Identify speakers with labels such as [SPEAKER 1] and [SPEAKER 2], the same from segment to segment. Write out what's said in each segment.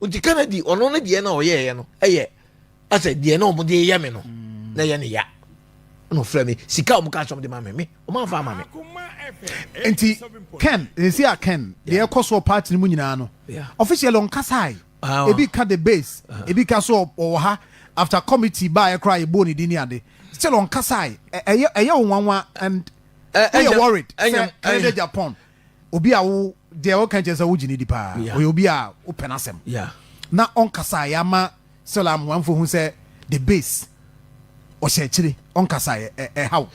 [SPEAKER 1] Nti Kennedy ɔno ne deɛ na ɔyɛɛyɛ no ɛyɛ asɛ deɛ na ɔmo de yɛ me no na ɛyɛ ne ya. Ɛna ɔfrɛ me, sika a ɔmo ka sɛ ɔmo de ma me, me ɔmo amfa ama me.
[SPEAKER 2] Nti Ken sisi a Ken deɛ ɛkɔ so wɔ party no mu nyinaa no, officially ɔnkasae.
[SPEAKER 1] Ah.
[SPEAKER 2] Ebi ka the base, ebi ka so ɔwɔ ha after committee baa ɛkora yɛbɔɔ ne din ne ade, still ɔnkasae. Ɛyɛ wo nwanwa and woyɛ worried sɛ Kennedy Agyapong, obi a wo deɛ wɔka kyerɛ sɛ wogye ne di paa, ɔyɛ obi a wopɛ n'asɛm, na ɔnkasae ama still amoamfo hu sɛ the base ɔhyɛ akyire, ɔnkasae, ɛhaw?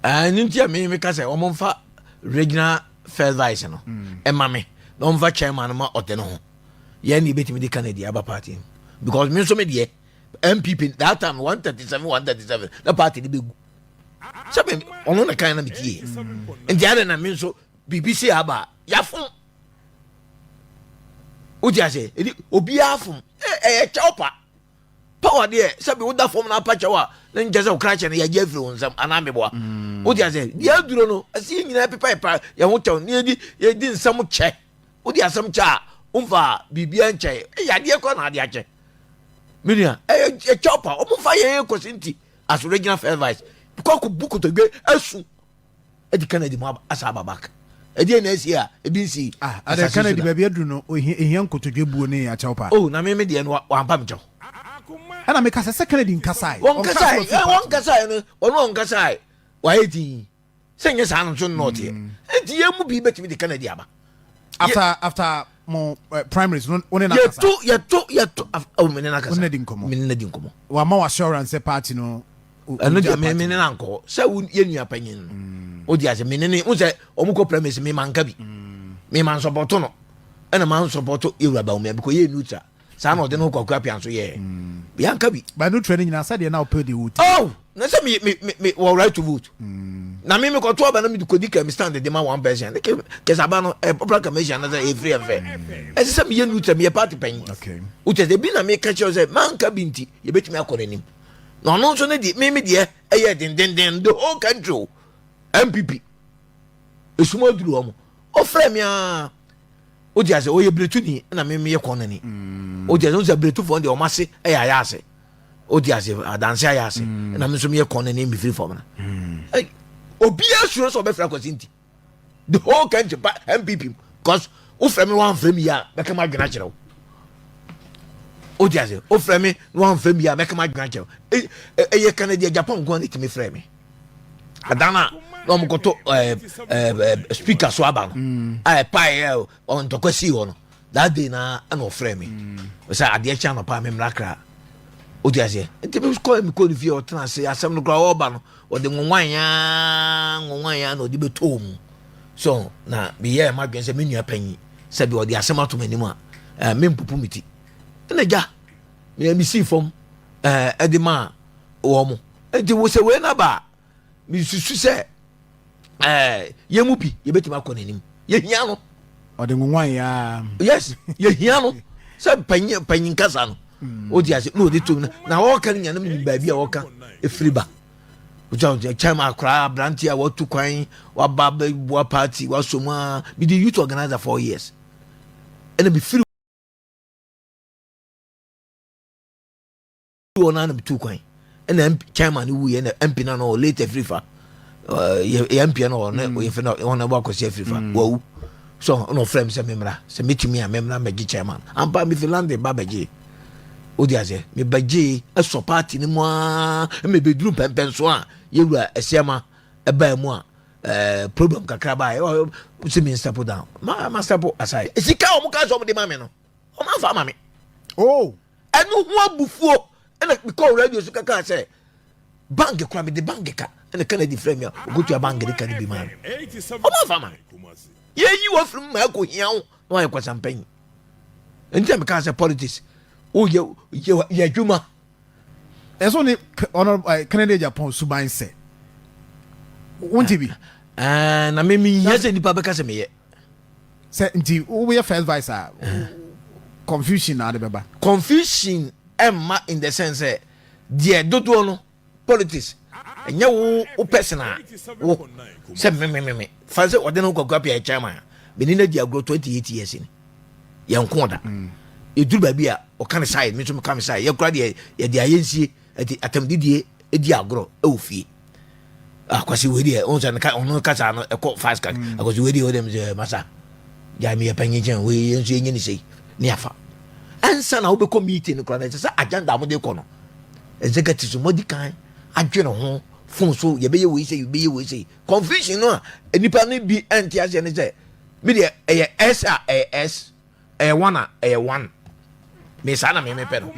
[SPEAKER 1] Ɛno nti a me meka sɛ ɔmo mfa regional first vice no ɛma me na ɔmfa chairman no ma ɔte no ho. Yɛn ne yɛbɛtumi de Kennedy aba party no, because me nso me deɛ NPP that time 137 137 na party no bɛgu sɛ me ɔno na kan na metie. Nti ade na me nso biribi si aba a yɛafom, wote ase, ɛdi obiara fom. Ɛyɛ kyɛw pa power deɛ, sɛbi woda fam na apa kyɛw a na nkyɛ sɛ wokra kyɛ no yɛgye afiri wo nsɛm anaa meboa, wote ase. Deɛ aduro no ɛsɛ yɛ nyinaa pepa pepa yɛn ho kyɛw ne yɛdi nsɛm kyɛ. Wode asɛm kyɛ a womfa biribiara nkyɛ, ɛyɛ adeɛ kɔ na ade akyɛ. Me nua, ɛyɛ ɛkyɛw pa ɔmomfa yɛn kɔsi. Nti as regional first vice kɔ akɔ bu kotodwe asu ɛdi Kennedy mu asa aba back. Ɛdeɛ na asi a ebi nsi.
[SPEAKER 2] Ah, ade Kennedy baabi aduru no, ohia nkotodwe buo ne akyɛw pa.
[SPEAKER 1] Oh, na me me deɛ no wampa me kyɛw.
[SPEAKER 2] Ɛna meka sɛ Kennedy nkasae.
[SPEAKER 1] Wɔn kasae, wɔn kasae no, ɔno wɔn kasae wayɛ din sɛ nyɛ saa no nso nnɔɔteɛ. Nti yɛn mu bi bɛtumi de Kennedy aba.
[SPEAKER 2] After mo primaries no, wo ne na kasa?
[SPEAKER 1] Yɛto yɛto yɛto, oh, me ne na kasa.
[SPEAKER 2] Wo ne di nkɔmmɔ?
[SPEAKER 1] Me ne na di nkɔmmɔ.
[SPEAKER 2] Wama wo assurance sɛ party no
[SPEAKER 1] ɛno deɛ me ne na nkɔ sɛ wo yɛ nua panyin no, o di ase me ne ne n sɛ ɔmo kɔ primaries, me ma nka bi, me ma nsɔpɔto no, ɛna ma nsɔpɔto yɛwura Bawumia because yɛ neutral saa na ɔde no kɔ akua nso yɛ yanka bi.
[SPEAKER 2] Ba neutral no nyinaa sɛdeɛ na wopɛ de wo ti.
[SPEAKER 1] Oh, na sɛ me me me wɔ right to vote na me me kɔto aba na me kɔdi ka me stand de ma one person ne kɛsɛ aba no ɛ popular commission na sɛ efiri ɛfɛ ɛsɛ sɛ meyɛ neutral, meyɛ party panyin. O kyɛ sɛ ebi na meka kyerɛ sɛ manka bi nti yɛbɛtumi akɔ n'anim na ɔno nso ne deɛ me me deɛ ɛyɛ dendenden the whole country o NPP esum aduru wɔn. Ɔfrɛ mi aa, o ti ase ɔyɛ biretuni ɛna me meyɛ kɔn nani. O ti ase o sɛ biretufoɔ deɛ ɔmo ase ɛyɛ ayɛ ase, o ti ase adanse ayɛ ase, ɛna me nso meyɛ kɔn nani, mefiri fam na obiara suro sɛ ɔbɛfrɛ Akwasi. Nti the whole country pa NPP, because wofrɛ me wamfrɛ mi a bɛka ma adwene akyerɛ wo. O ti ase, wofrɛ me na wamfrɛ mi a bɛka ma adwene akyerɛ wo. Ɛyɛ Kennedy Agyapong nko a ne tumi frɛ me adana na wɔn kɔtɔ ɛɛ ɛɛ speaker so aba no a ɛpa yɛ ntɔkwa sii hɔ no. That day na ɛna ɔfrɛ mi sɛ adeɛ kyɛn anɔpa mi mmra kra, o ti aseɛ. Nti mi kɔ mi kɔ ne fie, ɔtena ase, asɛm no koraa ɔba no ɔde nwanwan yaa nwanwan yaa na ɔde bɛtɔɔ mu so na meyɛ ɛma adwene sɛ me nua panyin sɛbi ɔde asɛm ato m'anim a me mpupu mi ti ɛna gya me mi sii fam ɛde maa wɔn mo. Nti wo sɛ wei na ba a mesusu sɛ yɛn mu bi yɛbɛtumi akɔ n'anim. Yɛhia no.
[SPEAKER 2] Ɔde nwanwan yaa.
[SPEAKER 1] Yes, yɛhia no sɛ panyin panyin kasa no o di ase na ɔde tom na ɔka no nyanam nim baabi a ɔka efiri ba kyɛn akora aberante a watu kwan waba bɛboa party wasɔ mu a mede youth organizer 4 years ɛna mefiri hɔ no na metu kwan ɛna chairman no wuyɛ na MP no no late afirifa yɛ MP no ɔne yɛfrɛ no ɔne bɔ akɔsi afirifa wawu so ɔna ɔfrɛ me sɛ memmra, sɛ mɛtumi a memmra mɛgye chairman. Ampa mefi London ba bɛgye, wodi aseɛ, mebɛgye ɛsɔ party no mu aa mebɛduru mpɛmpɛn so a yɛwura Asiama ɛbaa mu a problem kakra baa sɛ me step down, ma step aside. Sika a ɔmo ka sɛ ɔmo de ma me no, ɔmo afa ama me.
[SPEAKER 2] Oh.
[SPEAKER 1] Ɛno ho abufuo ɛna mekɔɔ radio so kaka sɛ bank kora mede bank ka, ɛna Kennedy frɛ me a ɔkɔtua bank de ka no bi maa me. Ɔmo afa ma me. Yɛyi wɔ firi mu ma ɛkɔ hia wo na wayɛ kwasampanyi. Nti na mekaa sɛ politics woyɛ yɛ adwuma.
[SPEAKER 2] Ɛso ne ɔno Kennedy Agyapong suban sɛ wonte bi.
[SPEAKER 1] Na me mehia sɛ nnipa bɛka sɛ meyɛ.
[SPEAKER 2] Sɛ nti woyɛ first vice a, confusion na ade bɛba.
[SPEAKER 1] Confusion ɛmma in the sense sɛ deɛ dodoɔ no politics ɛnyɛ wo wo person a wo sɛ memememe fa sɛ ɔde no Kwaku Appiah yɛ chairman a mene no adi agorɔ 28 years ni, yɛnko da. Yɛduru baabi a ɔka ne side, me nso meka me side. Yɛkora deɛ yɛde ayɛ nsie ɛti atamdidie ɛdi agorɔ ɛwɔ fie. Akwasi wei deɛ ɔn sɛ ɔno kasa no ɛkɔ fast cut. Akwasi wei deɛ ɔdɛm sɛ masa gyae meyɛ panyin kyɛn wei, yɛn nso yɛnyɛ ne sei ne afa. Ɛnsa na wobɛkɔ meeting no koraa no, ɛsɛ sɛ agenda a mode kɔ no, executive so mɔdi kan adwene ho phone so, yɛbɛyɛ wei sɛ yɛbɛyɛ wei sɛ. Confusion no a nipa no bi ɛnte aseɛ ne sɛ me deɛ ɛyɛ S a ɛyɛ S, ɛyɛ one a ɛyɛ one. Me saa na me mepɛ no.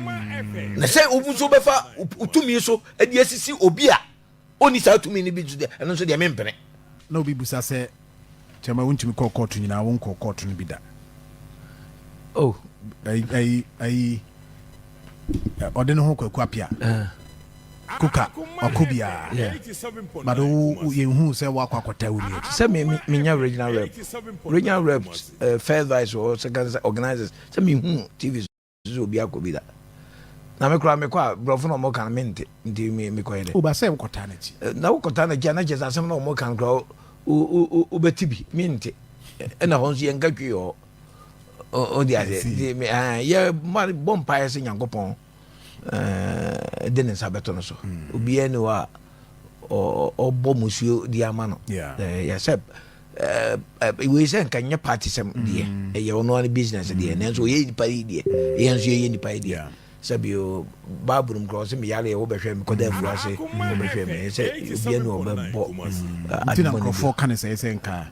[SPEAKER 1] Na sɛ obi nso bɛfa tumi so de asisi obi a ɔnni saa tumi no bi nso deɛ, ɛno nso deɛ mempene.
[SPEAKER 2] Na obi bisa sɛ, Kyɛma wontumi kɔɔ kɔɔto nyinaa, wonkɔɔ kɔɔto no bi da?
[SPEAKER 1] Oh.
[SPEAKER 2] Ayi, ayi, ayi, ɔde ne ho Kwaku Apia. Kuka, wakɔ biara. But wo, yɛnhu sɛ woakɔ akɔtaa wo nua akyi.
[SPEAKER 1] Sɛ me, me, menya regional rep, regional rep, first vice or second organizers, sɛ mehu TV so obi akɔ bi da. Na me koraa mekɔ a, borɔfo na ɔmo ka no mente, nti me mekɔyɛ dɛ.
[SPEAKER 2] O ba sɛ wokɔtaa n'akyi.
[SPEAKER 1] Na wokɔtaa n'akyi a, na kyerɛ sɛ asɛm na ɔmo ka no koraa wobɛte bi, mente. Ɛna hɔ nso yɛnka twi wɔ hɔ. O di ase. Nti me yɛ ma bɔ mpaeɛ sɛ Nyankopɔn de ne nsa bɛto no so. Obiara ni hɔ a ɔbɔ musuo di ama no. Yɛ sɛ wei sɛ nka nyɛ party sɛm deɛ, ɛyɛ ɔno ara business deɛ, nanso ɔyɛ nipa yi deɛ, yɛn nso yɛyɛ nipa yi deɛ. Sɛbi o, Bible mu koraa ɔsɛ meyare yɛ wobɛhwɛ me, kɔda afuru ase wobɛhwɛ me, sɛ obiara ni ɔbɛbɔ.
[SPEAKER 2] Nti na nkurɔfoɔ ka ne sɛ sɛ nka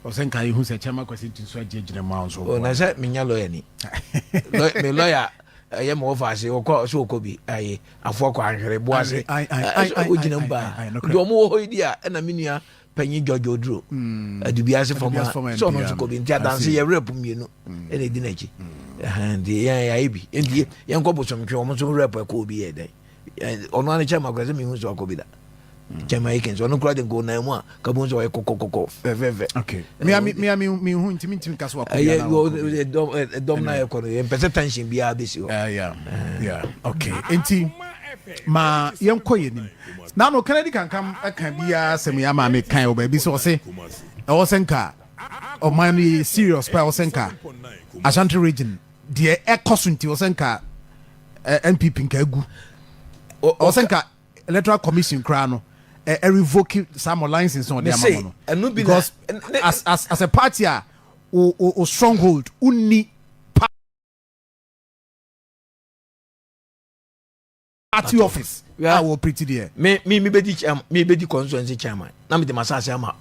[SPEAKER 2] ɔsɛ nka yɛhu sɛ Chairman Kwasi Nti nso agye gyina mu a nso.
[SPEAKER 1] Na sɛ menya lawyer ni me lawyer ɛyɛ ma wɔfa ase wɔkɔ so wɔkɔ bi ayi afoɔ kɔ ahwere bo ase wogyina mu paa. Nti wɔn wɔ hɔ yi di a, ɛna me nua panyin George Oduro Adubiase fam a sɛ ɔno nso kɔ bi, nti adanse yɛ rep mmienu ɛna edi n'akyi. Nti yɛn yɛayɛ bi, nti yɛn kɔ bosomtwe, wɔn nso rep ɛkɔ bi yɛ dɛn, ɔno ano kyɛn ma kora sɛ mihu sɛ ɔkɔ bi da. Kyɛn ma Akins ɔno kora de nko nan mu a kabu nso ɔyɛ kɔkɔkɔkɔ fɛfɛɛfɛ.
[SPEAKER 2] Okay, mi mi mi mi hu ntumi ntumi nka so wakɔ bi ana
[SPEAKER 1] wakɔ bi. Ɛyɛ dɔm na yɛ kɔ no, yɛn pɛ sɛ tension biara bɛ si hɔ.
[SPEAKER 2] Yeah yeah okay, nti ma yɛn kɔ yɛn nim nanu Kennedy Kankam ɛka biara sɛm yɛ ama mi kan wɔ baabi sɛ ɔse ɛwɔ sɛ nka ɔman no yɛ serious pa, ɛwɔ sɛ nka Ashanti Region deɛ ɛkɔ so, nti ɛwɔ sɛ nka NPP nka egu, ɛwɔ sɛ nka Electoral Commission koraa no ɛ revoke saa mo license na ɔde ama mo no, because as a party a o stronghold unni party office a wɔ pretty deɛ.
[SPEAKER 1] Me bɛ di chairman, me bɛ di constituency chairman na me de ma saase ama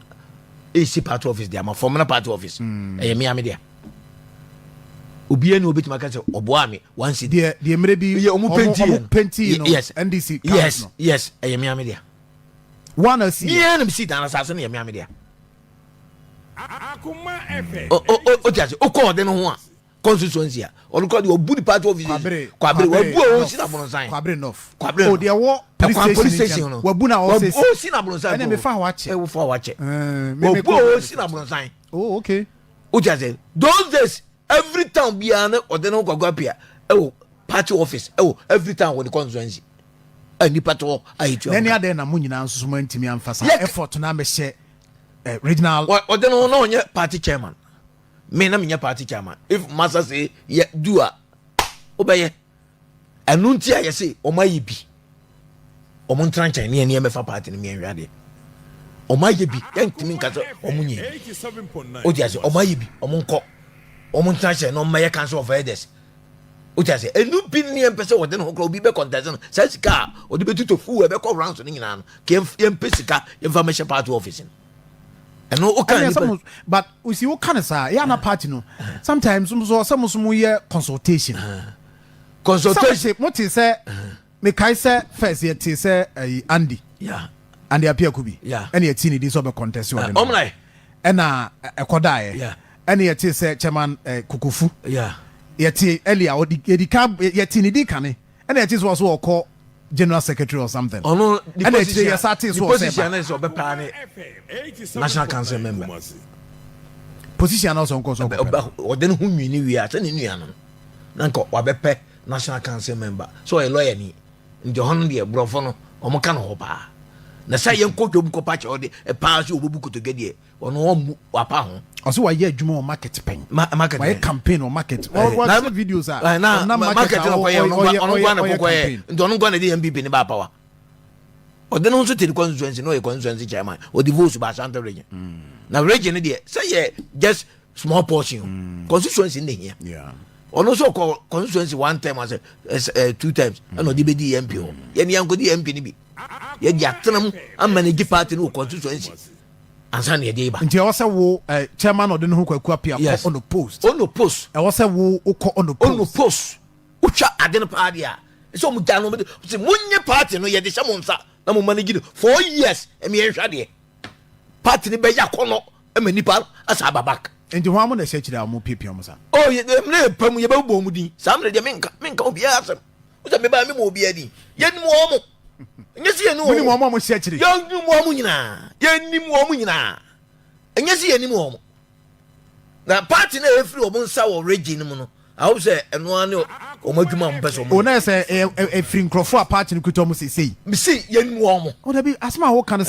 [SPEAKER 1] esi party office de ama fɔm na party office ɛyɛ mi ame dea. Obiara ni obetuma ka sɛ ɔboa mi one cedi.
[SPEAKER 2] Deɛ mmerɛ bi
[SPEAKER 1] yɛ ɔmo paint
[SPEAKER 2] paint no. Yes, NDC.
[SPEAKER 1] Yes, ɛyɛ mi ame dea.
[SPEAKER 2] One asi.
[SPEAKER 1] Mi yɛn na mi si dan asase no yɛ mi ame dea. O o o ti ase o kɔ ɔde no ho a constituency a ɔno kɔ de ɔbu ni party office.
[SPEAKER 2] Kwabere.
[SPEAKER 1] Kwabere wabu a ɔsi na abonsan.
[SPEAKER 2] Kwabere North.
[SPEAKER 1] Kwabere
[SPEAKER 2] o deɛ wɔ
[SPEAKER 1] police station no.
[SPEAKER 2] Wabu na ɔsi.
[SPEAKER 1] Ɔsi na abonsan.
[SPEAKER 2] Ɛna mefa hɔ akyɛ.
[SPEAKER 1] Ɛwɔ fa hɔ akyɛ. Wabu a ɔsi na abonsan.
[SPEAKER 2] Oh, okay.
[SPEAKER 1] O ti ase those days every town biara ne ɔde ne ho Kwaku Apia ɛwɔ party office ɛwɔ every town wɔ ne constituency a nipa te hɔ a etua.
[SPEAKER 2] N'ani adɛn na mo nyinaa nso so mo ntumi anfa saa effort na amɛhyɛ regional.
[SPEAKER 1] Ɔde ne ho na ɔnyɛ party chairman, me na menyɛ party chairman. If masa say yɛ do a wobɛyɛ ɛno nti a yɛse ɔmo ayɛ bi, ɔmo ntena nkyɛn ne yɛn mɛfa party no miɛnhwɛ adeɛ. Ɔmo ayɛ bi, yɛntumi nka sɛ ɔmo nyɛ bi. O ti ase, ɔmo ayɛ bi, ɔmo nkɔ, ɔmo ntena nkyɛn na ɔmo mɛyɛ council of elders. O ti ase, ɛnu bi ne yɛn pɛ sɛ ɔde ne ho kora obi bɛ contest no, saa sika a ɔde bɛ tutu fu ɛbɛkɔ rounds no nyinaa no, yɛn pɛ sika yɛn fa mɛhyɛ party office no. Ɛno o kan nipa.
[SPEAKER 2] But o si o kan saa yɛ ana party no sometimes nso sɛ mo so mo yɛ consultation.
[SPEAKER 1] Consultation.
[SPEAKER 2] Mo te sɛ mekae sɛ first yɛ te sɛ ɛyi Andy. Andy Appiah Kubi. Ɛna yɛ ti ne di sɛ ɔbɛ contest ɔde no. Ɛna ɛkɔdaeɛ. Ɛna yɛ te sɛ chairman Kokofu. Yɛ te earlier ɔdi yɛ di kan yɛ te ne di kane. Ɛna yɛ te sɛ ɔso ɔkɔ general secretary or something.
[SPEAKER 1] Ɔno
[SPEAKER 2] ne position yɛ sa te so
[SPEAKER 1] ɔsɛ ba. Position sɛ ɔbɛpaa ne national council member.
[SPEAKER 2] Position na ɔsɛ nkɔ so
[SPEAKER 1] ɔkɔpɛ. Ɔde ne ho nwini wie a sɛ ne nua no na nka wabɛpɛ national council member sɛ ɔyɛ lawyer ni, nti ɔhɔ no deɛ borɔfo no ɔmo ka no hɔ paa, na sɛ yɛn kɔ dwom kɔpa kyɛ ɔde paa sɛ ɔbɛbu kotodwe deɛ ɔno ɔmmu wapa ho.
[SPEAKER 2] Ɔsɛ wayɛ adwuma wɔ market pɛn.
[SPEAKER 1] Market
[SPEAKER 2] wayɛ campaign wɔ market. Wɔsɛ videos a ɔnam market a ɔyɛ campaign.
[SPEAKER 1] Nti ɔno nkwa na ɛde NPP ne ba power. Ɔde no nso te ne constituency na ɔyɛ constituency chairman. Ɔde votes ba Ashanti Region. Na region no deɛ sɛ yɛ just small portion o. Constituency ne hia. Ɔno nso kɔ constituency one term asɛ two times, ɛna ɔde bɛdi MP hɔ. Yɛne yɛnkɔdi MP no bi. Yɛde atena mu ama ne gye party no wɔ constituency ansa na yɛde ba.
[SPEAKER 2] Nti ɛwɔ sɛ wo chairman ɔde ne ho Kwaku Apia kɔ on the post.
[SPEAKER 1] On the post.
[SPEAKER 2] Ɛwɔ sɛ wo wokɔ on the post.
[SPEAKER 1] On the post. Wotwa ade no paa deɛ a, ɛsɛ ɔmo gya no, ɔmo de sɛ monyɛ party no, yɛde hyɛ mo nsa na mo manage no 4 years, ɛmi yɛn hwɛ adeɛ party no bɛyɛ akɔnɔ ɛma nipa asa aba back.
[SPEAKER 2] Nti wɔn amo na ɛhyɛ akyire a wɔn piapia wɔn sa?
[SPEAKER 1] Oh, yɛ mmerɛ yɛ pam, yɛbɛbɔ wɔn din saa mmerɛ deɛ, menka obiara asɛm wosɛ meba me ma obiara din. Yɛnim wɔn mo, ɛnyɛ sɛ yɛnim
[SPEAKER 2] wɔn. Wɔn a wɔhyɛ akyire.
[SPEAKER 1] Yɛnim wɔn mo nyinaa, yɛnim wɔn mo nyinaa, ɛnyɛ sɛ yɛnim wɔn mo. Na party no a ɛfiri wɔn nsa wɔ region no mu no, I hope sɛ ɛno ara ne wɔn adwuma a wɔn pɛ sɛ wɔn.
[SPEAKER 2] O na sɛ ɛfiri nkurɔfoɔ a party no kuta wɔn seesei.
[SPEAKER 1] Mesi yɛnim wɔn mo.
[SPEAKER 2] O dabi, asɛm a wɔka no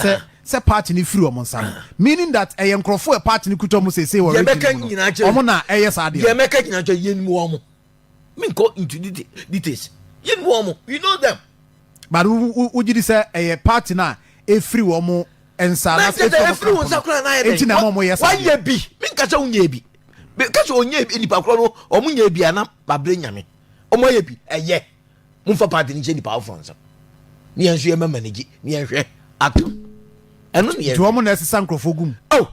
[SPEAKER 2] sɛ party no firi wɔn nsa no, meaning that ɛyɛ nkurɔfoɔ a party no kuta wɔn seesei wɔ region no mu no, wɔn na ɛyɛ saa deɛ.
[SPEAKER 1] Deɛ mɛka nyinaa kyerɛ, yɛnim wɔn mo. Menkɔ into details, yɛnim wɔn mo, we know them.
[SPEAKER 2] But wogye di sɛ ɛyɛ party no a ɛfiri wɔn nsa
[SPEAKER 1] na ɛfiri wɔn nsa koraa na ayɛ dɛ
[SPEAKER 2] enti na ɛma wɔn yɛ saa
[SPEAKER 1] deɛ? Wayɛ bi, menka sɛ wonyɛ bi, ka sɛ ɔnyɛ bi, nipa korɔ no ɔmo nyɛ bi ana babrɛ nyame ɔmo ayɛ bi. Ɛyɛ momfa party no nhyɛ nipa afoforɔ nsam ne yɛn nso yɛmɛ manage ne yɛnhwɛ ato ɛno ne yɛn.
[SPEAKER 2] Nti wɔn na ɛsesa nkurɔfoɔ gum?
[SPEAKER 1] Oh,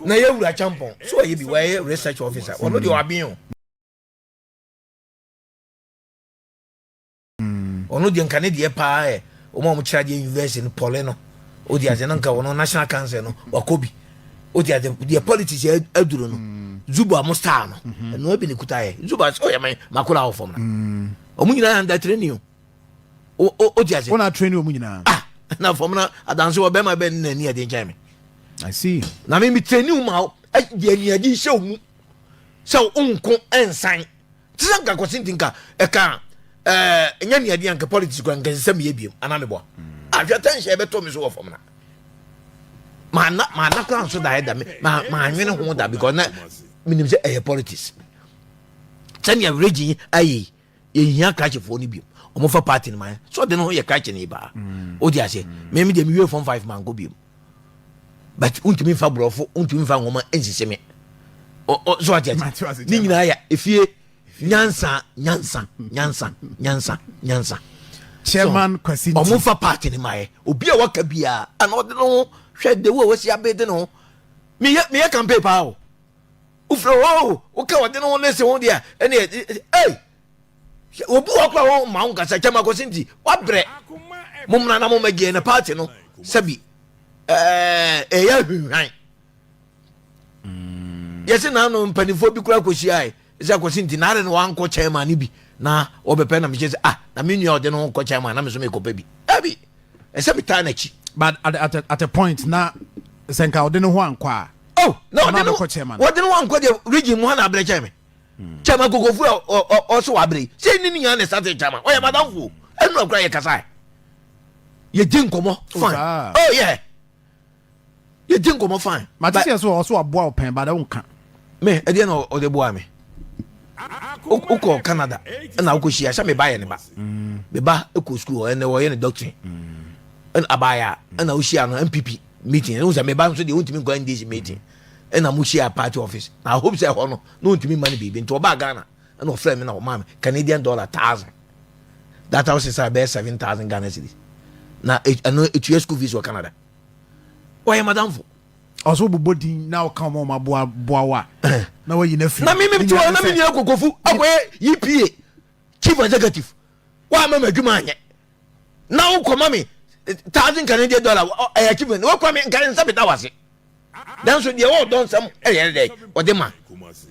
[SPEAKER 1] na yɛwura Champɔn so ɔyɛ bi, wɔyɛ research officer, ɔno deɛ ɔaben o. Ɔno deɛ nka ne deɛ paa ɛ wɔn a wɔkyerɛ adeɛ university no pɔle no, o di ase no, nka wɔn national council no wakɔ bi, o di ase deɛ politics yɛ aduro no. Zuba mo star no, ɛno ebi ne kuta yɛ Zuba sɛ ɔyɛ mɛ makola wɔ fam na wɔn nyinaa under training o di ase.
[SPEAKER 2] Wɔn na training wɔn nyinaa.
[SPEAKER 1] Ah, na fam na adansi wɔ bɛrima bɛ ne n'ani ɛde nkyɛn mi.
[SPEAKER 2] I see.
[SPEAKER 1] Na mi training ma o deɛ ni ɛde hyɛ o mu sɛ o nko ɛnsan te sɛ nka kɔsi nti nka ɛka ɛnyɛ nea ɛde anka politics kora nka sɛ meyɛ biem anaa meboa ahwɛ tension ɛbɛtɔ me so wɔ fam na maana kora nso da ɛda me maanwene ho da, because na menim sɛ ɛyɛ politics. Sɛnea region ayɛ yɛhia krakyefoɔ no biom, ɔmofa party no ma so ɔde ne ho yɛ krakye ne baa wode aseɛ. Meme deɛ mewie form 5 mankɔ biom, but wontumi mfa borɔfo, wontumi mfa nwoma nsisi me so ate ase. Ne nyinaa yɛ efie nyansa, nyansa, nyansa, nyansa, nyansa.
[SPEAKER 2] Chairman Kwasi Nti.
[SPEAKER 1] Ɔmo fa party ne ma yɛ obi a waka biara ana ɔde ne ho hwɛ de wo a wasi abede ne ho. Meyɛ campaign paa o, wofrɛ o, woka ɔde ne ho ne se ho deɛ ɛne ɛy obi wɔ kora wɔn ma wo nkasa. Chairman Kwasi Nti wabrɛ mo mmra na mo mɛgye na party no sɛbi ɛyɛ ahwinhwan. Yɛsi n'ano mpanimfoɔ bi kura kɔhyia sɛ Akwasi Nti n'ade no wankɔ chairman no bi na wɔbɛpɛ na mekyɛ sɛ, ah, na me nua ɔde no ho kɔ chairman na me nso mekɔpɛ bi ɛbi ɛsɛ metaa n'akyi.
[SPEAKER 2] But at a point na sɛ nka ɔde ne ho ankɔ a.
[SPEAKER 1] Oh, na ɔde ne wɔde ne ho ankɔ deɛ, region mu ha na abrɛ kyɛn me. Chairman kokofu a ɔso wabrɛ yi sɛ ne nyinaa na ɛsate chairman ɔyɛ madamfo ɛnu akora yɛ kasa yɛdi nkɔmmɔ fine. Oh yeah, yɛdi nkɔmmɔ fine.
[SPEAKER 2] Mate sɛ so ɔso aboa wo pɛn bada wonka.
[SPEAKER 1] Me ɛdeɛ na ɔde boa me, wokɔ Canada ɛna wokɔhyia sɛ meba yɛ ne ba. Meba kɔ school ɛnɛ wɔyɛ ne doctrine ɛna abaya ɛna wohyia no NPP meeting ɛna sɛ meba nso deɛ wontumi nkɔ NDC meeting ɛna mo hyia party office na I hope sɛ ɛhɔ no na wontumi ma no biribi. Nti ɔbaa Ghana ɛna ɔfrɛ me na ɔmaa me Canadian dollar 1,000. That house is bɛyɛ 7,000 Ghana cedis na ɛno etua school fees wɔ Canada. Wɔyɛ madamfo.
[SPEAKER 2] Ɔsɛ wobobɔ din na ɔka ɔma ɔma boa boa wo a na wayi no afiri.
[SPEAKER 1] Na mimi ti hɔ na me nua kokofu akɔyɛ EPA chief executive wa ama ma adwuma anyɛ na wokɔma me 1,000 Canadian dollar, ɛyɛ achievement wakɔ me nka nsa meda wase. Nanso deɛ wɔdɔ nsɛm ɛyɛ dɛ ɔde ma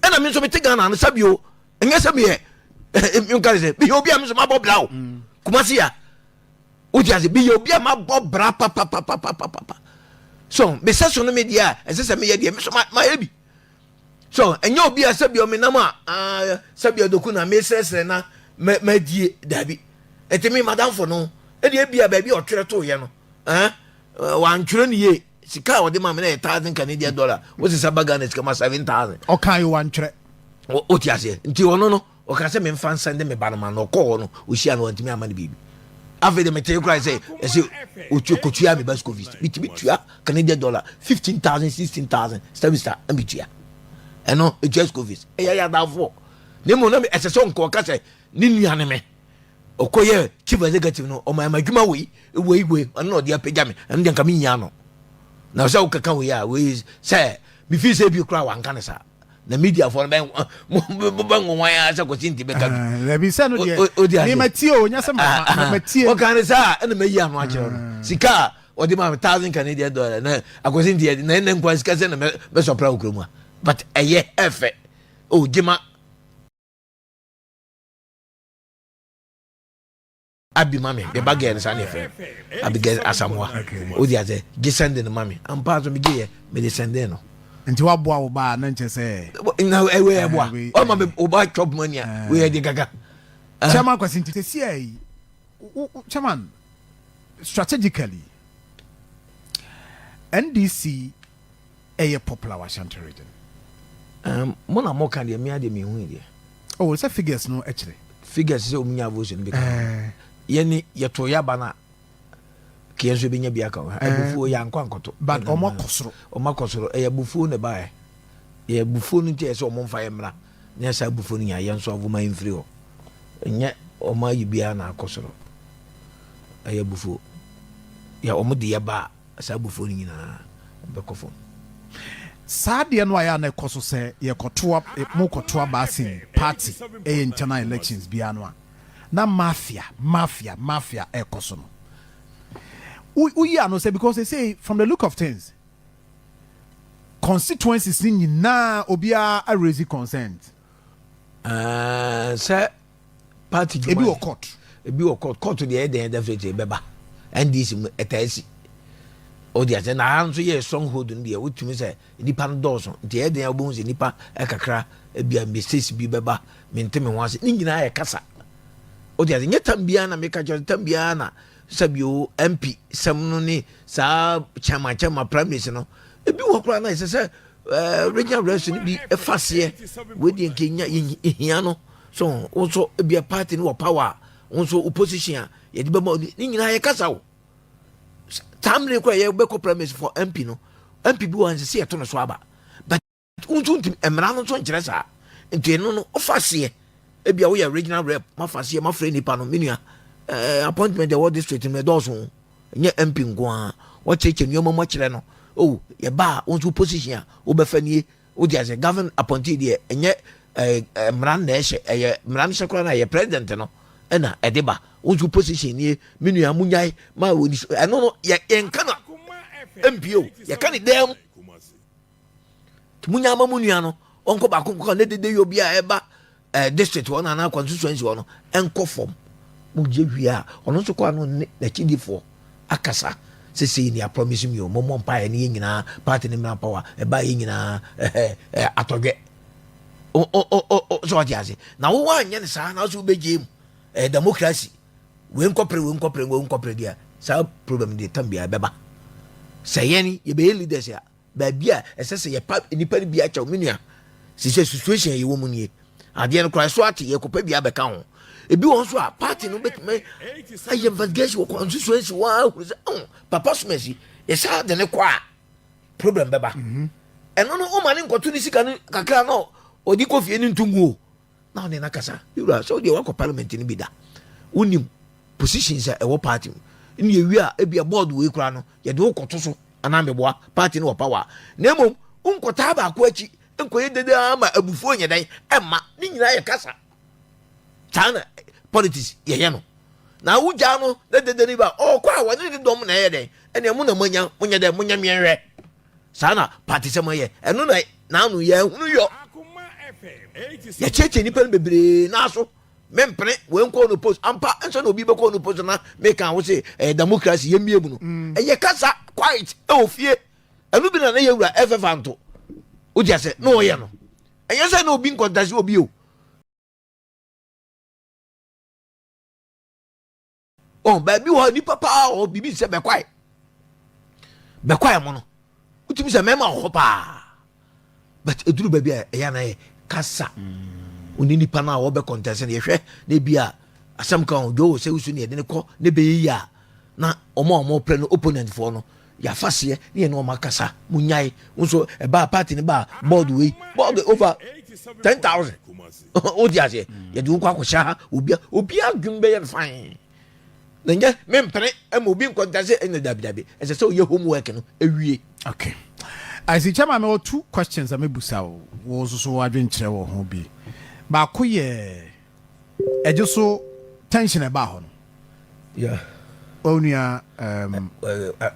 [SPEAKER 1] ɛna me nso mete Ghana no sɛbio ɛnyɛ sɛ meyɛ nka sɛ meyɛ obi a me nso mabɔ bra o. Kumasi a wogye ase meyɛ obi a mabɔ bra papapapapapa so mesɛ so no me deɛ a ɛsɛ sɛ meyɛ deɛ me so mayɛ bi so ɛnyɛ obi a sɛbi ɔmenam a sɛbi ɔdɔku na mesrɛsrɛ na madie daabi. Ɛnti me madamfo no ɛdeɛ ebia baabi a ɔtwerɛ toeɛ no wantwerɛ no yie. Sika a ɔde ma me na yɛ 1,000 Canadian dollar. Wo sisa ba Ghana sika ma, 7,000.
[SPEAKER 2] Ɔka yi wantwerɛ.
[SPEAKER 1] O ti aseɛ? Nti ɔno no ɔka sɛ memfa nsɛnde me ba no ma no. Ɔkɔɔ hɔ no, ɔhyia no, wantumi ama no biribi. Afei de mete kora sɛ ɛsɛ ɔtua kɔtua me ba school fees. Metumi tua Canadian dollar 15,000, 16,000 semester na metua. Ɛno ɛtua school fees. Ɛyɛ yɛ adamfoɔ na mmom na ɛsɛ sɛ ɔnkɔ ɔka sɛ ne nua ne me ɔkɔyɛ chief executive no, ɔma ɛma adwuma wei wei wei. Ɔno na ɔde apagya me. Ɛno deɛ nka menya no na sɛ wokeka wei a wei sɛ mefii sɛ bi koraa wanka no saa na mediafoɔ no bɛnwonwan a sɛ Kwasi nti bɛka bi.
[SPEAKER 2] Dabi, sɛ no deɛ mematie o, nyɛ sɛ matie.
[SPEAKER 1] Wɔka ne saa ɛna mayi ano akyerɛ no. Sika a ɔde ma me, 1,000 Canadian dollar, na Akwasi nti na ɛnɛ nkwa sika sɛ na mɛsɔpra wɔ kurom a, but ɛyɛ ɛfɛ o gyema abi ma me. Me ba girl no saa ne yɛfrɛ no Abigail Asamoah. Wodi ase gye sɛnde no ma me ampa so megye yɛ mede sɛnde no.
[SPEAKER 2] Nti waboa wo ba na nkyɛ sɛ
[SPEAKER 1] na ɛwɛ ɛboa ɔma me wo ba chop money a wei ɛde kaka.
[SPEAKER 2] Chairman Kwasi, nti sɛsi a yi, chairman, strategically NDC ɛyɛ popular wɔ Ashanti Region?
[SPEAKER 1] Mo na mo ka deɛ, mea deɛ mehu deɛ.
[SPEAKER 2] Oh, sɛ figures no kyerɛ.
[SPEAKER 1] Figures sɛ ɔmu nya votes no bi ka yɛne yɛto yɛaba no a kɛ yɛn nso yɛbɛnya bi aka ho. Abufuo yɛankɔ ankɔto.
[SPEAKER 2] But ɔmo akɔ soro.
[SPEAKER 1] Ɔmo akɔ soro. Ɛyɛ abufuo na ɛbaeɛ. Ɛyɛ abufuo no nti ɛyɛ sɛ ɔmo mfa yɛ mmra na yɛ saa abufuo no nyinaa yɛn nso avoma mfiri hɔ. Ɛnyɛ ɔmo ayi biara na akɔ soro. Ɛyɛ abufuo. Yɛ ɔmo de yɛ ba a, saa abufuo no nyinaa bɛkɔ fam.
[SPEAKER 2] Saa adeɛ no a yɛ a na ɛkɔ so sɛ yɛkɔto, mokɔto aba asen party, ɛyɛ internal elections biara no a, na mafia mafia mafia ɛkɔ so no, woyi ano sɛ, because they say from the look of things, constituencies ni nyinaa obiara araise consent.
[SPEAKER 1] Sɛ party dwuma
[SPEAKER 2] ebi wɔ court.
[SPEAKER 1] Ebi wɔ court. Court deɛ, ɛdɛn definitely bɛba NDC mu. Ɛtaa si o deɛ sɛ na ha nso yɛ stronghold no deɛ, wotumi sɛ nipa no dɔɔso nti ɛyɛ den a wobɛhu sɛ nipa ɛkakra ebia mistakes bi bɛba. Mente me ho ase ne nyinaa yɛ kasa o deɛ sɛ nyɛ tam biara na meka kyerɛ tam biara na sɛbio MP sɛm no ne saa chairman chairman primaries no. Ebi wɔ koraa na ɛsɛ sɛ regional reps no bi ɛfa seɛ wei deɛ nka ehia no so. Wo nso ebia party no wɔ power a, wo nso opposition a yɛde bɛma ne nyinaa yɛ kasa o. Saa mmere kora yɛbɛkɔ primaries for MP no, MP bi wɔ nsɛ sɛ yɛto no so aba, but wo nso ntumi mmara no nso nkyerɛ saa. Nti ɛno no wofa seɛ ebia woyɛ regional rep, mafa seɛ mafrɛ nipa no, me nua, appointment ɛwɔ district no ɛdɔɔso, nyɛ MP nko a wɔkyerɛkyerɛ nneɛma mu akyerɛ no o. Yɛba a, wo nso position a wobɛfa nie. Wode ase government appointee deɛ, ɛnyɛ mmara no na ɛhyɛ. Ɛyɛ mmara no hyɛ koraa na ɛyɛ president no ɛna ɛde ba. Wo nso position nie, me nua, munyae ma wɔni so. Ɛno no yɛnka no mpie o, yɛka ne dan mu nti munya ama mu nua no ɔnkɔ baako nkɔ ne dede yɛ obi a ɛba district hɔ no anaa constituency hɔ no ɛnkɔ fam. Mogye wie a, ɔno nso kɔ ano ne n'akyidifoɔ akasa sesei ni apromise mi o, mommɔ mpaeɛ ne yɛn nyinaa party ne mmra power. Ɛba yɛn nyinaa ɛhɛ ɛ atɔdwɛ o o o o sɛ ɔte ase na wowɔ anyɛ ne saa na wosɛ wobɛgye mu. Democracy wei nkɔpere, wei nkɔpere, wei nkɔpere deɛ, saa problem deɛ tam biara bɛba. Sɛ yɛn yɛbɛyɛ leaders a, baabi a ɛsɛ sɛ yɛpa nipa no bi akyɛw, me nua, sisɛ situation a yɛwɔ mu nie, adeɛ no koraa so ate, yɛkɔpɛ bi abɛka ho. Ebi wɔ nso a party no bɛtumi ayɛ investigation wɔ constituency wɔn ahuru sɛ ɔn papa somasi yɛsa de ne kɔ a, problem bɛba. Ɛno no ɔma ne nkɔto ne sika no kakra na ɔde kɔ fie ne ntungu o na ɔne nakasa ewura sɛ ɔdeɛ wakɔ parliament no bi da, wonim positions a ɛwɔ party mu ne yɛwie a, ebia board wei koraa no yɛde wo kɔto so anaa meboa party no wɔ power. Na mmom nkɔtaa baako akyi nkɔyɛ dede ama abufuo nyɛ dɛn ɛma ne nyinaa yɛ kasa. Saa na politics yɛyɛ no. Na wogyaa no na dede no ba ɔkɔ a, wɔne ne dɔm na ɛyɛ dɛn ɛnea mo na moanya monyɛ dɛn monyɛ mmiɛnhwɛ. Saa na party sɛm yɛ. Ɛno na n'ano yɛ ahunu yɔ yɛkyerɛkyerɛ nipa no bebree n'aso mempene wei nkɔ no post ampa nso na obi bɛkɔ no post na meka wo se ɛyɛ democracy yɛmmie mu no. Ɛyɛ kasa quiet ɛwɔ fie. Ɛno bi na ne yɛwura ɛfɛfa nto wogye sɛ na ɔyɛ no. Ɛnyɛ sɛ na obi nkɔntase obi o. Ɔn baabi wɔ nipa paa wɔ biribi sɛ bɛkwae bɛkwae mu no. Wotumi sɛ mmarima wɔ hɔ paa, but ɛduru baabi a ɛyɛ na yɛ kasa. Wone nipa no a wɔbɛ contest no, yɛhwɛ na ebi a asɛm ka ho dwo sɛ wusu ne yɛde ne kɔ ne bɛyɛ yi a, na wɔn a wɔpɛ no, opponent foɔ no, yɛafa seɛ ne yɛne wɔn akasa mo nyae. Nso ɛbaa party no baa board wei, board over 10,000, wode aseɛ, yɛde wo kɔ akɔhyɛ ha, obia obia adwene bɛyɛ no fine na nyɛ mempene ma obi nkɔnta sɛ ɛna dabidabi, ɛsɛ sɛ ɔyɛ homework no awie.
[SPEAKER 2] Okay, I see. Chairman, mewɔ two questions a mebusa wo, wo nso so adwenkyerɛ wɔ ho bi. Baako yɛ ɛgye so tension ɛbaa hɔ no. Wo nua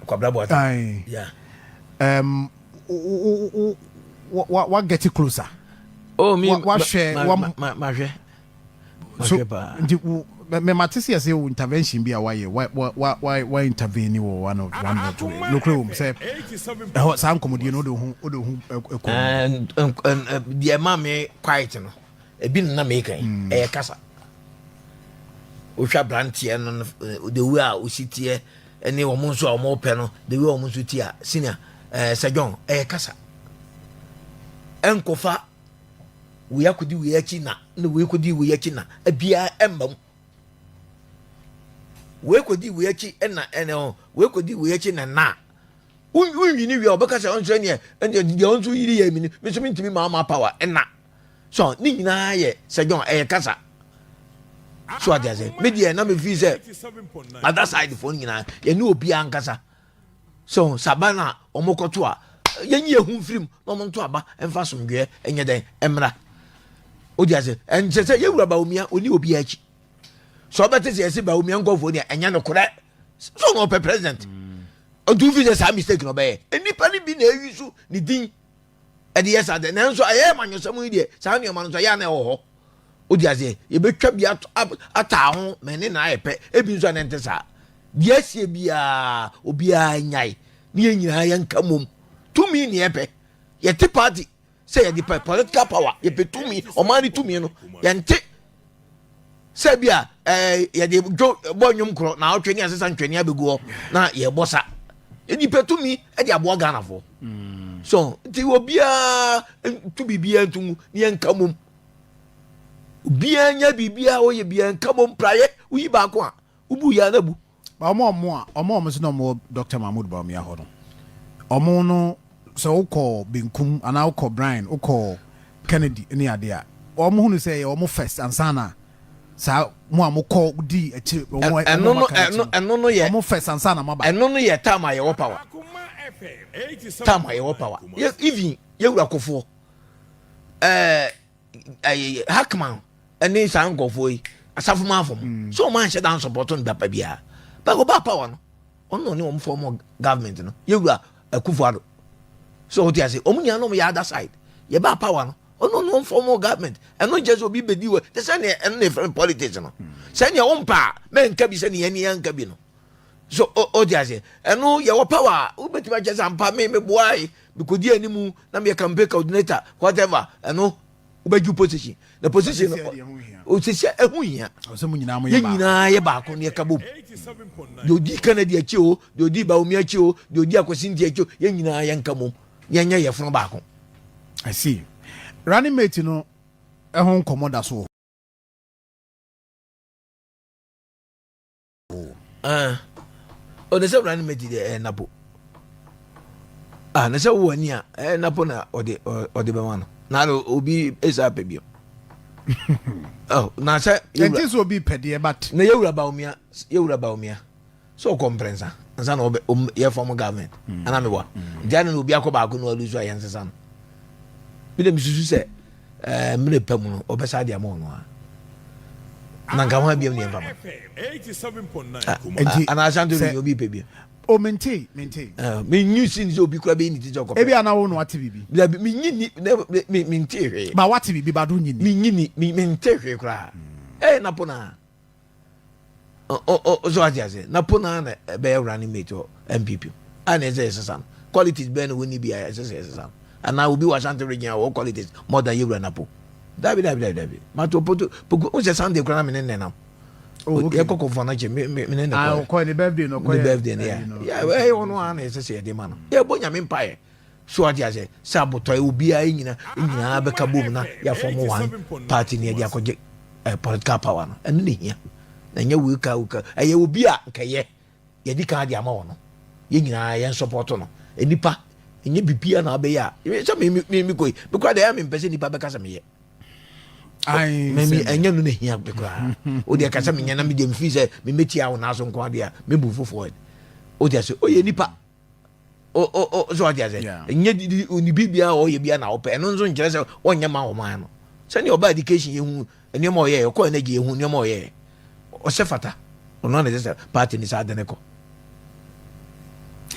[SPEAKER 1] Kwabena Boateng.
[SPEAKER 2] Aye. Wa get closer.
[SPEAKER 1] Oh, me
[SPEAKER 2] wahwɛ
[SPEAKER 1] mahwɛ.
[SPEAKER 2] So
[SPEAKER 1] mahwɛ paa.
[SPEAKER 2] Nti wo mɛmate sɛ yɛsɛ wo intervention bi a wayɛ wa intervene wɔ one of one or two, nokorɛ wɔ mu sɛ ɛhɔ saa nkɔmmɔdie no wode ho ɛkɔ?
[SPEAKER 1] Deɛ ɛma me quiet no, ebi nana meka yi, ɛyɛ kasa. Wohwɛ aberanteɛ no, the way a osi teɛ, ɛne wɔn nso a wɔn pɛ no, the way wɔn nso ti a senior Sir John, ɛyɛ kasa. Ɛnkɔfa wei akɔdi wei akyi na wei kɔdi wei akyi na ebiara ɛmma mu, wei kɔdi wei akyi ɛna ɛna ɔ wei kɔdi wei akyi na wonwini wie a, ɔbɛka sɛ ɔnso ɛneɛ ɛneɛ deɛ ɔnso yiri yɛ mi ni, mi nso mi ntumi maa ma power ɛna so ne nyinaa yɛ. Sir John, ɛyɛ kasa so ate ase. Me deɛ, na me fi sɛ other side fo nyinaa, yɛne obiara nkasa so saba na wɔn kɔto a, yɛnyi ehu mfirim na wɔn nto aba mfa asomdwoeɛ ɛnyɛ dɛn ɛmra o di ase. Ɛnkyɛ sɛ yɛwura Bawumia oni obiara akyi sɛ ɔbɛte sɛ yɛsɛ Bawumia nkɔfoɔ ni a, ɛnyɛ no korɛ so na ɔpɛ president ɔtu fi sɛ saa mistake na ɔbɛyɛ. Nnipa no bi na eyi so ne din ɛde yɛ saa dɛ, nanso ɛyɛ manyɔsɛm yi deɛ, saa nneɛma no nso ɛyɛ ana ɛwɔ hɔ o di aseɛ. Yɛbɛtwa bi ataa ho mɛ ne na ayɛ pɛ, ebi nso a ne nte saa deɛ asie biara, obiara nyae ne yɛn nyinaa yɛnka mom. Tumi ne yɛpɛ, yɛte party sɛ yɛde pɛ political power, yɛpɛ tumi, ɔman ne tumi no. Yɛnte sɛ bi a yɛde dwo bɔ nnwom korɔ na ɔtwe ne asesa ntwene abɛgu hɔ na yɛbɔ sa. Yɛde pɛ tumi de aboa Ghanafoɔ so, nti obiara ntu biribiara nto mu ne yɛnka mom. Obiara nya biribiara ɔyɛ biara nka mom praeɛ, woyi baako a wobu yɛ anabu.
[SPEAKER 2] Ba ɔmo a ɔmo sɛ na ɔmo wɔ Dr Mahmood Bawumia hɔ no, ɔmo no sɛ wokɔ benkum anaa wokɔ Brian, wokɔ Kennedy ne ade a, ɔmo hunu sɛ ɛyɛ ɔmo first ansa na saa mo a mokɔ di akyire ɔmo
[SPEAKER 1] ɛno no ɛno no yɛ
[SPEAKER 2] ɔmo first ansa na mo aba.
[SPEAKER 1] Ɛno no yɛ time a yɛwɔ power, time a yɛwɔ power yɛ, even yɛwura Kofoɔ, ɛɛ Hackman ɛne saa nkɔfoɔ yi, asafo maafo mo so ɔmo anhyɛ dan support no dapa biara, but ɔba power no, ɔno ne ɔmo form government no, yɛwura Akufo Ado so ɔte ase, ɔmo nyinaa no ɔmo yɛ other side. Yɛba power no, ɔno ne ɔmo form government. Ɛno nkyɛn sɛ obi bɛdi wɔ te sɛ nea ɛno na efrɛ politics no, sɛnea ɔmpa a mɛnka bi, sɛnea yɛn ni yɛnka bi no so ɔte ase. Ɛno yɛwɔ power a wobɛtumi akyɛ sɛ ampa me meboa yi, mekɔdi animu na meyɛ campaign coordinator, whatever, ɛno wobɛgye position na position no osisi ɛho hia.
[SPEAKER 2] Ɔsɛ mo nyinaa mo
[SPEAKER 1] yɛ
[SPEAKER 2] yɛ baako.
[SPEAKER 1] Nyinaa yɛ baako ne yɛka bom. Deɛ odi Kennedy akyi o, deɛ odi Bawumia akyi o, deɛ odi Akwasi Nti akyi o, yɛn nyinaa yɛnka bom, yɛnyɛ yɛfono baako.
[SPEAKER 2] I see. Running mate no ɛho nkɔmmɔ da so wɔ
[SPEAKER 1] Ah, ɔde sɛ running mate deɛ, ɛyɛ Napo. Ah, na sɛ wowɔ ani a, ɛyɛ Napo na ɔde bɛma no na ade obi esa apɛ bio. Oh, na sɛ
[SPEAKER 2] ɛnti sɛ obi pɛ deɛ, but
[SPEAKER 1] na yɛwura Bawumia sɛ ɔkɔ mprɛnsa nsa na ɔbɛ yɛ form government ana meboa, nti ade na obi akɔ baako na ɔde so a yɛnsesa no bi na misusu sɛ mmerɛ pa mu no ɔbɛsa de ama ɔno a, na nka ho abiam ne yɛmfa ma.
[SPEAKER 2] Nti
[SPEAKER 1] anaa Asante
[SPEAKER 2] sɛ
[SPEAKER 1] no obi pɛ biam.
[SPEAKER 2] O, mente mente.
[SPEAKER 1] Menyi si sɛ obi kora bɛyi ne ti sɛ ɔkɔpɛ.
[SPEAKER 2] Ebi ana wo no wate biribi?
[SPEAKER 1] Dabi, menyi ni ne mente hwee.
[SPEAKER 2] Ba wate biribi ba do nyi ni?
[SPEAKER 1] Menyi ni, mente hwee koraa. Ɛyɛ Napo na ɔ so ate ase, Napo na ɛbɛyɛ running mate wɔ NPP a, na ɛsɛ yɛsesa no. Qualities bɛn na wɔnni bi a ɛsɛ sɛ yɛsesa no? Anaa obi wɔ Ashanti Region a wɔwɔ qualities more than yɛwura Napo? Dabi, dabi, dabi, dabi. Mato poto poku n sɛ Sunday koraa na me ne nenam.
[SPEAKER 2] Oh, okay.
[SPEAKER 1] Yɛkɔ kɔnfɔ no kyɛ me ne ne
[SPEAKER 2] ah
[SPEAKER 1] kɔ
[SPEAKER 2] ɔkɔ ne birthday no, ɔkɔ
[SPEAKER 1] ne birthday no yɛ ɛyɛ ɔno a na ɛsɛ sɛ yɛde ma no. Yɛbɔ Nyame mpaeɛ. So ate ase sɛ abotɔe obiara nyina nyinaa bɛka bom na yɛafɔm one party ne yɛde akɔgye political power no. Ɛno ne hia, na nyɛ wei ka wei ka. Ɛyɛ obi a nkɛyɛ yɛdi kan de ama wɔ no, yɛn nyinaa yɛn support no. Nipa ɛnyɛ biribiara na abɛyɛ a sɛ me me me kɔ yi me kora deɛ, ɛyɛ me mpɛ sɛ nipa bɛka sɛ meyɛ me. Ɛnyɛ no na hia me koraa. O deɛ kasa menyɛ na me deɛ mfiri sɛ memɛtia wo naaso nko adeɛ a me move forward. O deɛ sɛ ɔyɛ nipa o o o so ɔte ase, ɛnyɛ ni biribiara a ɔyɛ biara na ɔpɛ. Ɛno nso nkyerɛ sɛ ɔnyɛ ma ɔman no. Sɛnea ɔba education, yɛ hu nneɛma ɔyɛ, ɔkɔ energy, yɛ hu nneɛma ɔyɛ, ɔsɛ fata. Ɔno ana sɛ party ni saa de ne kɔ.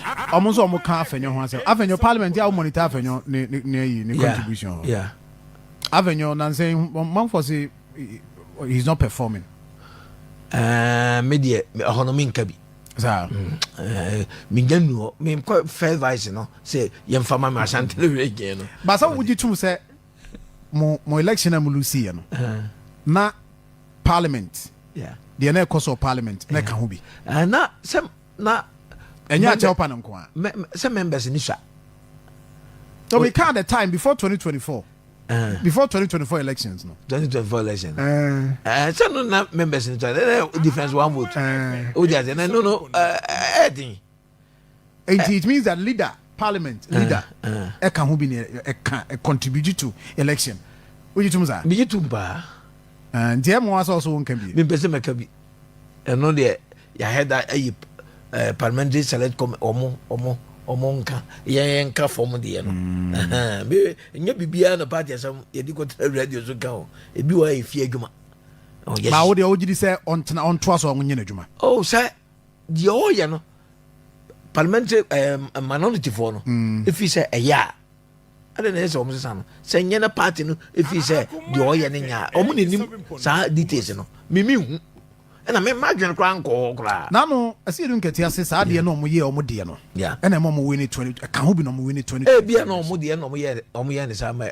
[SPEAKER 2] Ɔmo nso ɔmo ka Afenyo ho asɛm. Afenyo parliament a, wo monitor Afenyo ne ayi ne contribution hɔ. Afenyo nansɛn manfo se he is not performing.
[SPEAKER 1] Me deɛ, ɛhɔ no menka bi.
[SPEAKER 2] Saa.
[SPEAKER 1] Menya nu hɔ, menkɔ first vice no sɛ yɛmfa ma me Asante region no.
[SPEAKER 2] Basa wogye tum sɛ mo election a mo lose yɛ no na parliament deɛ na ɛkɔ so parliament na ɛka ho bi?
[SPEAKER 1] Na sɛ na
[SPEAKER 2] ɛnyɛ akyɛw pa no nko a.
[SPEAKER 1] Sɛ members ni sua.
[SPEAKER 2] So we count the time before 2024, before 2024 elections no.
[SPEAKER 1] 2024 election, sɛ no na members ni sua, ɛnɛ difference one vote o di ase na no ɛɛdin.
[SPEAKER 2] Nti it means that leader, parliament leader, ɛka ho bi ne ɛka contribute to election. Wogye tum saa?
[SPEAKER 1] Megye tum paa.
[SPEAKER 2] Nti ɛmo wa sɛ ɔso wo nka bi?
[SPEAKER 1] Mempɛ sɛ mɛka bi. Ɛno deɛ, yɛahɛ da ayi parliamentary select com, ɔmo nka, yɛn nka fam deɛ no. Me nyɛ biribiara na party asɛm yɛde kɔtena radio so ka o. Ebi wɔ a yɛfie adwuma.
[SPEAKER 2] Oh, yes. Ba wo deɛ, wogye di sɛ ɔntena, ɔntoa so, ɔnyɛ n'adwuma?
[SPEAKER 1] Oh, sɛ deɛ ɔyɛ no, parliamentary minority foɔ no efi sɛ ɛyɛ a, ɛde na ɛyɛ sɛ ɔmo sesa no sɛ nyɛ na party no efi sɛ deɛ ɔyɛ no nya, ɔmo n'anim saa details no mimi hu, ɛna me ma dwene koraa nkɔ hɔ koraa.
[SPEAKER 2] Nano ɛsɛ yɛdu nkɛte ase saa deɛ no, ɔmo yɛ ɔmo deɛ no ɛna ɛma ɔmo win 20, ɛka ho bi na ɔmo win 20.
[SPEAKER 1] Ebia na ɔmo deɛ na ɔmo yɛ ne saa ma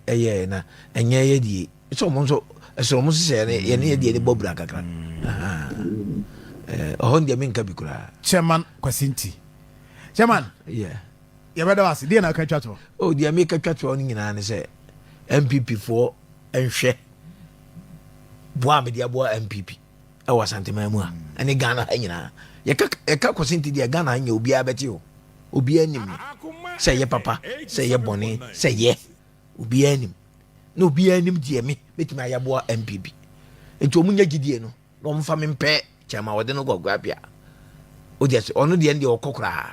[SPEAKER 1] ɛyɛ na ɛnyɛ yɛ die sɛ ɔmo nso ɛsɛ ɔmo sisɛ yɛ ne yɛ deɛ ne bɔ bra kakra. Ɔhɔ deɛ menka bi koraa.
[SPEAKER 2] Chairman Kwasi Nti, chairman, yɛbɛda wo ase. Deɛ na aka twa toɔ?
[SPEAKER 1] O, deɛ meka twa toɔ no nyinaa ne sɛ NPP foɔ nhwɛ boa a mede aboa NPP ɛwɔ Asanteman mu a ɛne Ghana ha nyinaa. Yɛka Kwasi Nti deɛ, Ghana ha nyɛ obiara bɛte o. Obiara nim no sɛ ɛyɛ papa, sɛ ɛyɛ bɔne, sɛ yɛ obiara nim na obiara nim deɛ me mɛtumi ayɛ aboa NPP. Nti ɔmo nya gyidie no na ɔmfa me mpɛ kyɛma wɔde no kɔ Guapia o deɛ sɛ ɔno deɛ no deɛ ɔkɔ koraa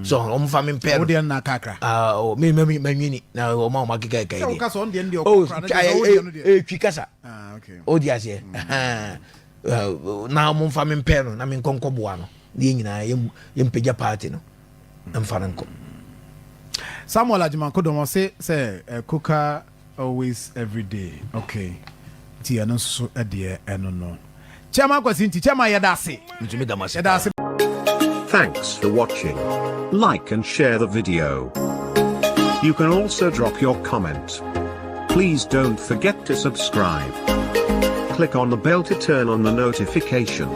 [SPEAKER 1] so, ɔmfa me mpɛ
[SPEAKER 2] no. Wo deɛ no na kakra.
[SPEAKER 1] Ah, oh, me manwini na ɔma keka keka
[SPEAKER 2] sɛ
[SPEAKER 1] yi
[SPEAKER 2] woka sɛ ɔno deɛ no deɛ
[SPEAKER 1] oh
[SPEAKER 2] ɔkɔ koraa na kyerɛ sɛ wo deɛ no deɛ
[SPEAKER 1] eh, twi kasa.
[SPEAKER 2] Ah, okay.
[SPEAKER 1] O di aseɛ. Na ɔmo nfa me mpɛ no na me nkɔ nkɔboa no na yɛn nyinaa yɛmpagya party no mfa no nkɔ.
[SPEAKER 2] Samuel Ajimankodom ɔse sɛ coca always every day. Okay, nti ɛno nso so deɛ ɛno no, Chairman Kwasi Nti, chairman, yɛda ase.
[SPEAKER 1] Ntumi da mo ase.
[SPEAKER 2] Yɛda ase.
[SPEAKER 3] Thanks for watching. Like and share the video. You can also drop your comment. Please don't forget to subscribe. Click on the bell to turn on the notification.